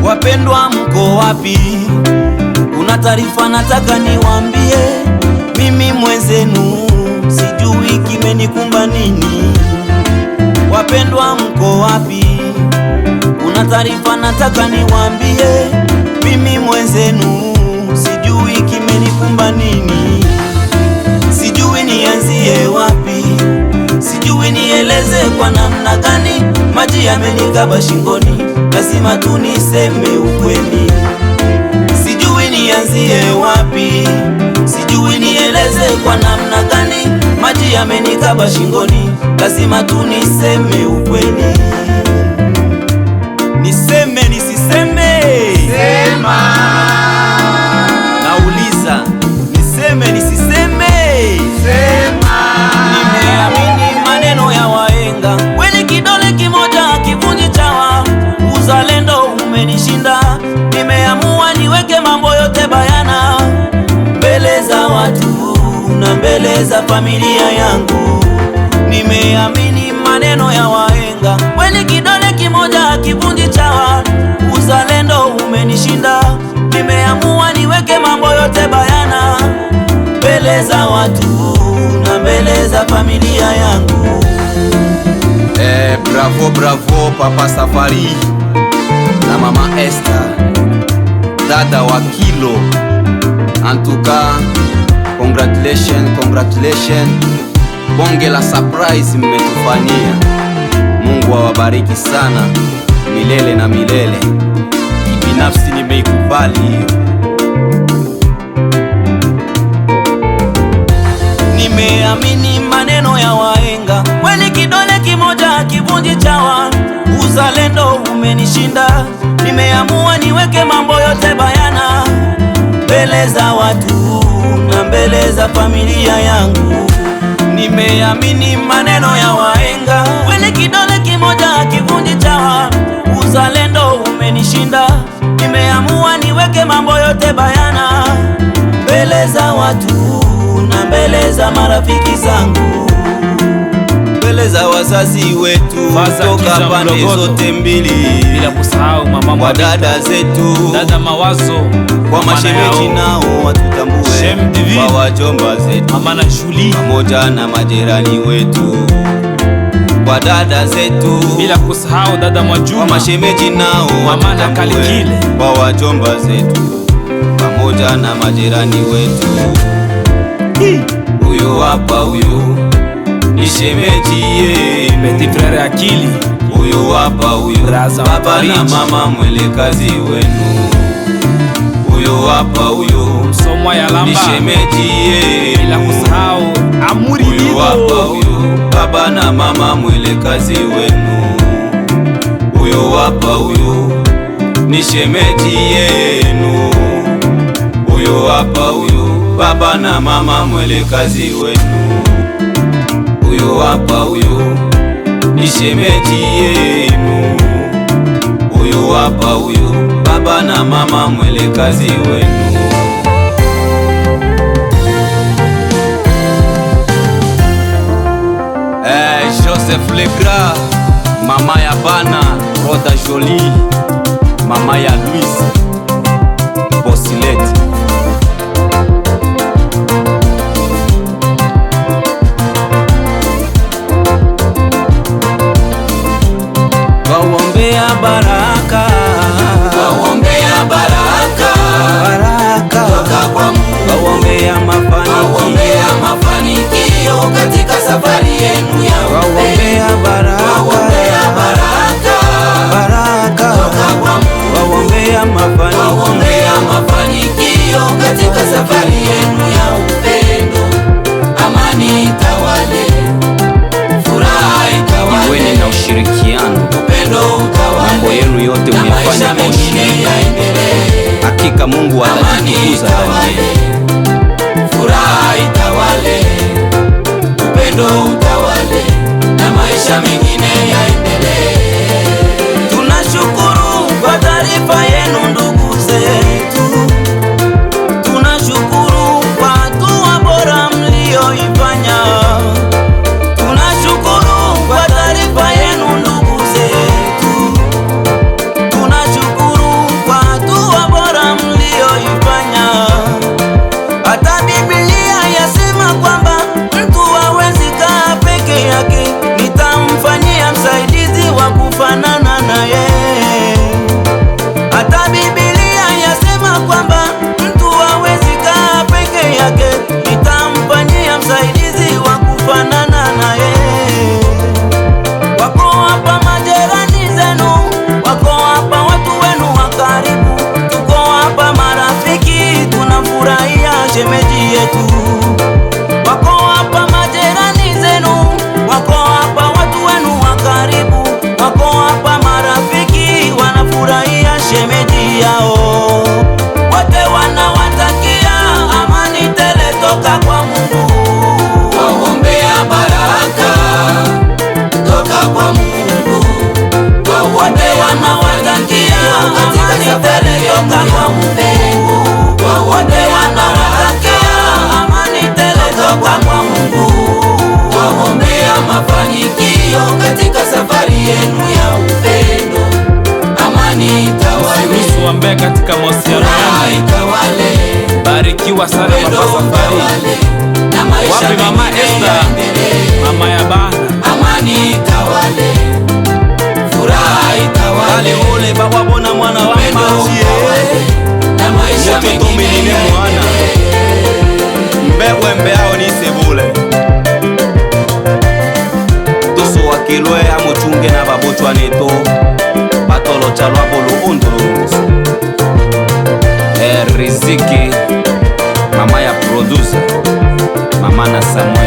Wapendwa, mko wapi? Kuna taarifa nataka niwaambie. Mimi mwenzenu sijui kimenikumba nini. Wapendwa, mko wapi? Kuna taarifa nataka niwaambie. Mimi mwenzenu sijui kimenikumba nini. Sijui nianzie wapi, sijui nieleze kwa namna gani. Maji yamenikaba shingoni, lazima tu niseme ukweli. Sijui nianzie wapi, sijui nieleze kwa namna gani. Maji yamenikaba shingoni, lazima tu niseme ukweli. Niseme nisiseme? Sema. Nauliza, niseme nisiseme? Sema. Nimeamini maneno ya wahenga, kweli kidole kimoja hakivunji chawa. Uzalendo umenishinda, nimeamua niweke mambo yote bayana, mbele za watu na mbele za familia yangu. Nimeamini maneno ya wahenga, kweli kidole kimoja hakivunji chawa. Uzalendo umenishinda, nimeamua niweke mambo yote bayana, mbele za watu na mbele za familia yangu. Bravo bravo Papa Safari na Mama Esther, dada wa kilo. En tout cas, congratulations, congratulations. Bonge la surprise mmetufanyia. Mungu awabariki sana milele na milele. Kibinafsi nimeikubali hiyo. Nimeamini maneno ya wahenga, kweli kidole kimoja hakivunji chawa. Uzalendo umenishinda, nimeamua niweke mambo yote bayana, mbele za watu na mbele za familia yangu. Nimeamini maneno ya wahenga, kweli kidole kimoja hakivunji chawa. Uzalendo umenishinda, nimeamua niweke mambo yote bayana, mbele za watu na mbele za marafiki zangu, mbele za wazazi wetu toka pande zote mbili, bila kusahau mama kwa dada zetu, dada Mawazo, kwa mashemeji nao watutambue, kwa wajomba zetu, mama na Julie, pamoja na majirani wetu, kwa dada zetu, bila kusahau dada Mwajuma, kwa mashemeji nao mama na Kalikile, kwa wajomba zetu, pamoja na majirani wetu. Huyu hapa huyu ni shemeji yenu, petit frère Akili. Huyu hapa huyu baba na mama mwelekazi wenu. Huyu hapa huyu Msomwa ya Lamba ni shemeji yenu, bila kusahau Amuri. Huyu hapa huyu baba na mama mwelekazi wenu. Huyu hapa huyu ni shemeji yenu. Huyu hapa huyu baba na mama mwelekazi wenu. Huyu hapa huyu ni shemeji yenu. Huyu hapa huyu baba na mama mwelekazi wenu. Joseph Legra, mama ya bana Roda Jolie, mama ya Louise Bosilet. Waombea baraka, waombea baraka, baraka toka kwa Mungu, waombea mafanikio, waombea mafanikio katika safari yenu ya waombea baraka, waombea baraka, baraka toka kwa Mungu, waombea mafanikio, waombea mafanikio katika safari yenu ya upendo. Amani itawale, furaha itawale, iweni na ushirikiano, upendo utawale, mambo yenu yote na muyafanye maisha kwa mengine ushirika. yaendelee. Hakika Mungu Amani atajitukuza ndani itawale, yenu. furaha itawale, upendo utawale, na maisha maisha mengine yaendelee. Tunashukuru kwa taarifa yenu ndugu zetu, tunashukuru kwa hatua bora mlioifanya. Tunashukuru kwa taarifa yenu ndugu zetu, tunashukuru kwa hatua bora mlioifanya. Hata Biblia yasema kwamba mtu hawezi kaa peke yake, nitamfanyia msaidizi wa kufanana naye. Hata Biblia yasema kwamba mtu hawezi kaa peke yake, nitamfanyia msaidizi wa kufanana naye. Wako hapa majirani zenu, wako hapa watu wenu wa karibu, tuko hapa marafiki, tunafurahia shemeji yetu. Wako hapa majirani zenu, wako hapa watu wenu wa karibu, wako hapa marafiki, wanafurahia shemeji yao. Wote wanawatakia amani tele toka kwa Mungu. Twaombea baraka toka kwa Mungu, Wote twaombea wanawatakia katika amani safari tele yenu toka ya kwa Mungu. upendo, Wote twaombea wanawatakia baraka amani tele toka kwa Mungu. twaombea mafanikio katika safari yenu ya upendo. Amani itawale, Usiruhusu katika mahusiano furaha yangu. itawale, Barikiwa sana upendo Papa Safari. utawale, na maisha Wapi mama mengine Esther? yaendelee. Mama ya bana. Amani itawale, furaha itawale, Wale ule bawabona mwana wa upendo maji utawale, na maisha Moto mengine tomenine mwana yaendelee. mbewembe ao nisebule Tosowakelwe amochunge na babochwane to batolo tya lwabo luundululusa. Riziki mama ya producer, mama na Samuel.